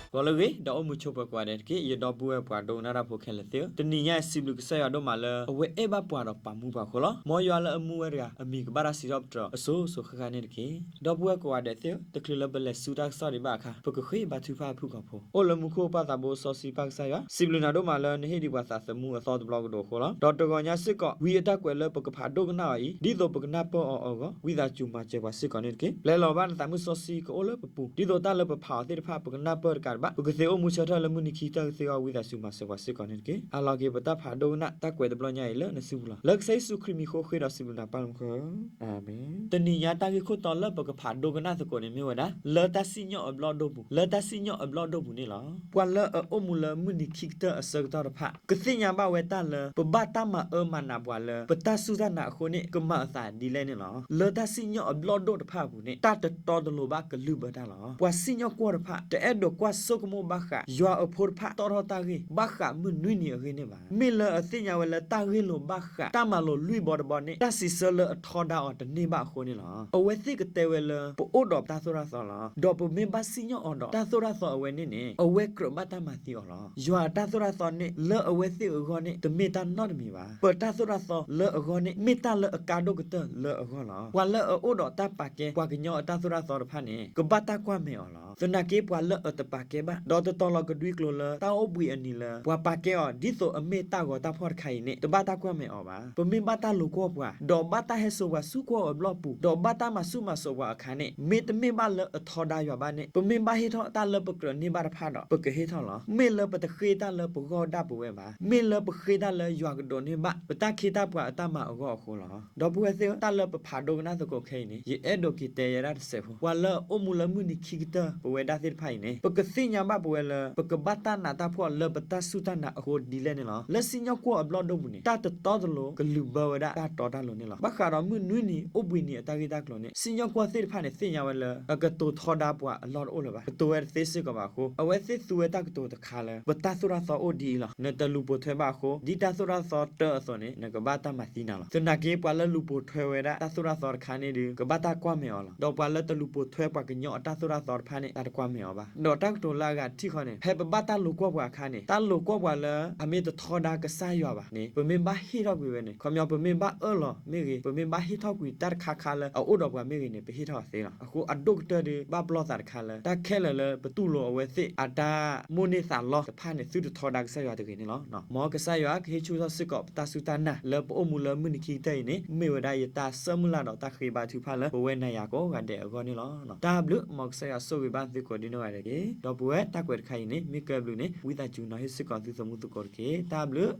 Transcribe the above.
ဂီၤလၢအဂ့ၤ ဒီးအိၣ်မုာ်ဆိးပၢၤကိးဂၤဒဲးတက့ၢ်. ယဒီပုၢ်ဝဲၢ်ပှၤဒိကနၣ်တၢ်ဖိခဲလၢာ်သ့ၣ်ဧၢ, တနံၤညါအံၤ စံးဘျုးကစၢ်ယွၤဒိၣ်မးလၢ အဝဲအဲၣ်ဘၣ်ပှၤဒီးပာ်မူပှၤအဃိလီၤ. မ်ယွၤလၢအမူဝဲတဂၤ အမံၤကဘၣ်တၢ်စံးထီၣ်ပတြၢၤအစိၤစိၤဃၣ်ဃၣ်န့ၣ်တက့ၢ်. ဒီပုၢ်ဝဲၢ်ကိးဂၤဒဲးသ့ၣ်ဧၢ, တချုးလၢပလဲၤဆူတၢ်ကစီၣ်ဒံးဘၣ်အခါ ပကဃ့ဘါထုကဖၣ်ဖုၣ်ကိာ်ဖိ. အိၣ်လၢမူခိၣ်ပၢ်သးဘိစီဆှံပၢ်ကစၢ်ယွၤ, စံးဘျုးနၤဒိၣ်မးလၢနဟ့ၣ်ဒံးပှၤသးသမူအသီတဘျီကဒီးအဃိလီၤ. ဒီးတဂီၤညါစ့ၢ်ကီး ဝံအတၢ်ကွဲးလၢပကဖးဒိကနၣ်အီၤအံၤ ဒ်သိးပကနၢ်ပၢၢ်အီၤအဂီၢ် ဝံသးစူၤမၤစၢၤပှၤစ့ၢ်ကီးန့ၣ်တက့ၢ်. ပျဲလီၤဘၣ်နသးမုၢ်စီဆှံကအိၣ်လၢပပူၤ ဒ်သိးတၢ်လၢပဖးအီၤသ့ၣ်တဖၣ် ပကနၢ်ပၢၢ်တကးတဘၣ် ပကသ့အိၣ်မူဆၢထၢၣ်လၢမုၢ်နံၤခံကတၢၢ်ကသ့အဂီၢ် ဝံသးစူၤမၤစၢၤပှၤစ့ၢ်ကီးန့ၣ်တက့ၢ်. အၢၣ်လီၤက့ၤပတၢ်ဖးဒိကနၣ်တၢ်ကွဲးတဘျီညါအံၤလၢနစုပူၤလီၤ. လၢကစၢ်ယ့ၣ်ၡူးခရံာ်မံၤဃိဃ့ဒီးစံးဘျုးနၤပၢ်လၢမူခိၣ်, အၤမ့ၣ်. တနံၤညါတၢ်ဂ့ၢ်ခိၣ်တီလၢပကဖးဒိကနၣ်သကိးန့ၣ်မ့ၢ်ဝဲဒၣ် လၢတၢ်စံၣ်ညီၣ်အဘျီၣ်ဒိၣ်ပူၤ, လၢတၢ်စံၣ်ညီၣ်အဘျီၣ်ဒိၣ်ပူၤန့ၣ်လီၤ. ပှၤလၢအအိၣ်မူလၢမုၢ်နံၤခံကတၢၢ်အဆၢကတီၢ်တဖၣ် ကသ့ၣ်ညါဘၣ်ဝဲတၢ်လၢ ပဘၣ်တၢ်မၤအၢမၤနးပှၤလၢ ပတၢ်စူၢ်တၢ်နာ်အဃိန့ၣ် ကမၤအသးဒ်လဲၣ်န့ၣ်လီၤ. လၢတၢ်စံၣ်ညီၣ်အဘျီၣ်ဒိၣ်တဖၣ်အပူၤန့ၣ် တၢ်တတီတလိၤဘၣ်ကလုၢ်ဘၢတၢ်လီၤ. ပှၤစံၣ်ညီၣ်ကွီၢ်တဖၣ် တအဲၣ်ဒိးကွၢ်ဆိကမိၣ်ဘၣ်ဃး ယွၤအဖိတဖၣ်တီၣ်ထီၣ်တၢ်ဂ့ၢ် ဘၣ်ဃးမုၢ်နွံနံၤအဂ့ၢ်န့ၣ်ဘၣ်. မ့ၢ်လၢအသ့ၣ်ညါဝဲလၢတၢ်ဂ့ၢ်လိာ်ဘၣ်ဃး တၢ်မၤလိာ်လွံၢ်ဘီတဘီန့ၣ် တၢ်စံးဆၢလၢအထီဒါအီၤတန့ၢ်ဘၣ်အဃိန့ၣ်လီၤ. အဝဲသ့ၣ်ကတဲဝဲလၢ ပအိၣ်ဒီးတၢ်သိၣ်တၢ်သီလီၤ. ဒီးပမ့ၢ်ဘၣ်စံၣ်ညီၣ်အီၤဒီး တၢ်သိၣ်တၢ်သီအဝဲန့ၣ်န့ၣ် အဝဲကြၢးဘၣ်တၢ်မၤသံအီၤလီၤ. ယွၤအတၢ်သိၣ်တၢ်သီန့ၣ် လၢအဝဲသ့ၣ်အဂီၢ်န့ၣ် တမ့ၢ်တၢ်နီတမံၤဘၣ်. ပတၢ်သိၣ်တၢ်သီလၢအဂီၢ်န့ၣ် မ့ၢ်တၢ်လၢအကါဒိၣ်ကတၢၢ်လၢအဂီၢ်လီၤ. ပှၤလၢအအိၣ်ဒီးတၢ်ပာ်ကဲ ပှၤကညီအတၢ်သိၣ်တၢ်သီတဖၣ်န့ၣ် ကဘၣ်တၢ်ကွၢ်မဲာ်အီၤလီၤ. သနာ်က့ ပှၤလၢအတပာ်ကဲဘၣ် ဒီးတတီၤလီၤကဒွံကျိၤလၢ တၢ်အိၣ်ဘှံးအနံၤလၢ ပှၤပာ်ကဲအီၤ ဒ်သိးအမ့ၢ်တၢ်ဂီၤတၢ်ဖှီၣ်တခါအံၤန့ၣ် တဘၣ်တၢ်ကွၢ်မဲာ်အီၤဘၣ်. ပမ့ၢ်ဘၣ်တၢ်လိာ်ကွီၢ်ပှၤ ဒီးဘၣ်တၢ်ဟဲစိာ်ပှၤဆူကွီၢ်အဘျီၣ်ပူၤ ဒီးဘၣ်တၢ်မၤဆူၣ်မၤစိးပှၤအခါန့ၣ် မ့တမ့ၢ်ဘၣ်လၢအထီဒါယွၤဘၣ်န့ၣ် ပမ့ၢ်ဘၣ်ဟ့ၣ်ထီၣ်တၢ်လၢပကြၢးန့ၢ်ဘၣ်တဖၣ်ဒီး ပကဟ့ၣ်ထီၣ်လီၤ. မ့ၢ်လၢပတဃ့တၢ်လၢပဂီၢ်ဒၣ်ပဝဲဘၣ်. မ့ၢ်လၢပဃ့တၢ်လၢယွၤကဒိးန့ၢ်ဘၣ် ပတၢ်ခ့တၢ်ပှၤအတၢ်မၤအဂီၢ်အဃိလီၤ. ဒီပုၢ်ဝဲၢ်သ့ၣ်ဧၢ, တၢ်လၢပဖးဒိကနၣ်သကိးခဲအံၤန့ၣ် ယအဲၣ်ဒိးက့ၤတဲယဲဒၣ်တစဲးဖိ, ပှၤလၢအအိၣ်မူလၢမုၢ်နံၤခံကတၢၢ် ပဝဲဒၣ်သ့ၣ်တဖၣ်အံၤန့ၣ် ပကသ့ၣ်ညါဘၣ်ပဝဲလၢ ပကဘၣ်တၢ်နးတၢ်ဖှီၣ်လၢပတၢ်စူၢ်တၢ်နာ်အဃိဒ်လဲၣ်န့ၣ်လီၤ. လၢစံၣ်ညီၣ်ကွီၢ်အဘျီၣ်ဒိၣ်ပူၤန့ၣ် တၢ်တတီတလိၤကလုၢ်ဘၢဝဲဒၣ်တၢ်တီတၢ်လိၤန့ၣ်လီၤ. ဘၣ်ဃးဒီးမုၢ်နွံနံၤအိၣ်ဘှံးနံၤအတၢ်ဂ့ၢ်တၢ်ကျိၤန့ၣ် စံၣ်ညီၣ်ကွီၢ်သ့ၣ်တဖၣ်န့ၣ် သ့ၣ်ညါဝဲလၢ အကတိၤထီဒါပှၤအလီၢ်တအိၣ်လၢၤဘၣ်. ကတိၤဝဲတသ့စ့ၢ်ကီးဘၣ်အဃိ အဝဲသ့ၣ်သူဝဲတၢ်ကတိၤတခါလၢ ပတၢ်သိၣ်တၢ်သီအိၣ်ဒ်အံၤလီၤ. နတလူၤပိာ်ထွဲဘၣ်အဃိ ဒ်တၢ်သိၣ်တၢ်သီတၢအသိးန့ၣ် နကဘၣ်တၢ်မၤသံနၤလီၤ. သနာ်က့ ပှၤလၢလူၤပိာ်ထွဲဝဲဒၣ်တၢ်သိၣ်တၢ်သီတခါန့ၣ်ဒီး ကဘၣ်တၢ်ကွၢ်မဲာ်အီၤလီၤ. ဒီးပှၤလၢတလူၤပိာ်ထွဲပှၤကညီအတၢ်သိၣ်တၢ်သီတဖၣ်န့ၣ် တၢ်တကွၢ်မဲာ်အီၤဘၣ်. ဒီးတၢ်ကတိၤလၢအဂၤတထံၣ်ဃီန့ၣ် ဖဲပဘၣ်တၢ်လိာ်ကွီၢ်ပှၤအခါန့ၣ် တၢ်လိာ်ကွီၢ်ပှၤလၢအမ့ၢ်တထီဒါကစၢ်ယွၤဘၣ်န့ၣ် ပမ့ၢ်ဘၣ်ဟ့ၣ်ထီၣ်ကွံာ်ဝဲန့ၣ် ခီပညီ ပမ့ၢ်ဘၣ်အၢၣ်လီၤမ့ၢ်ဂ့ၤ ပမ့ၢ်ဘၣ်ဟ့ၣ်ထီၣ်ကွံာ်တၢ်တခါခါလၢအအိၣ်ဒီးပှၤမ့ၢ်ဂ့ၤန့ၣ် ပဟ့ၣ်ထီၣ်အီၤသ့လီၤ. အဃိအဒိၣ်ကတၢၢ်ဒီး ဘၣ်ပလီၢ်သးတခါလၢ တၢ်ခဲလၢာ်လၢပတူၢ်လိာ်အဝဲသ့ၣ်အတၢ်မိၣ်န့ၢ်သးလီတဖၣ်န့ၣ် သုတထီဒါကစၢ်ယွၤတဂ့ၤန့ၣ်လီၤ. မ်ကစၢ်ယွၤကဟ့ၣ်ဆူၣ်ထီၣ်စ့ၢ်ကီးပတၢ်စူၢ်တၢ်နာ် လၢပအိၣ်မူလၢမုၢ်နံၤခံကတၢၢ်အံၤန့ၣ် မ့ၢ်ဝဲဒၣ်ယတၢ်ဆၢမုၢ်လၢ်ဒီးတၢ်ဃ့ဘါထုကဖၣ်လၢပဝဲနၤယၤကိးဂၤဒဲးအဂီၢ်န့ၣ်လီၤ. တၢ်ဘျုး မ်ကစၢ်ယွၤဆိၣ်ဂ့ၤဘၣ်သုကိးဒံနီၢ်ဂၤဒဲးတက့ၢ်. ဒီပုၢ်ဝဲၢ် တၢ်ကွဲးတခါအံၤန့ၣ် မ့ၢ်ကဲဘျုးန့ၣ် ဝံသးစူၤနီၤဟ့ၣ်စ့ၢ်ကီးသုသမူသကိးတက့ၢ်. တၢ်ဘျုး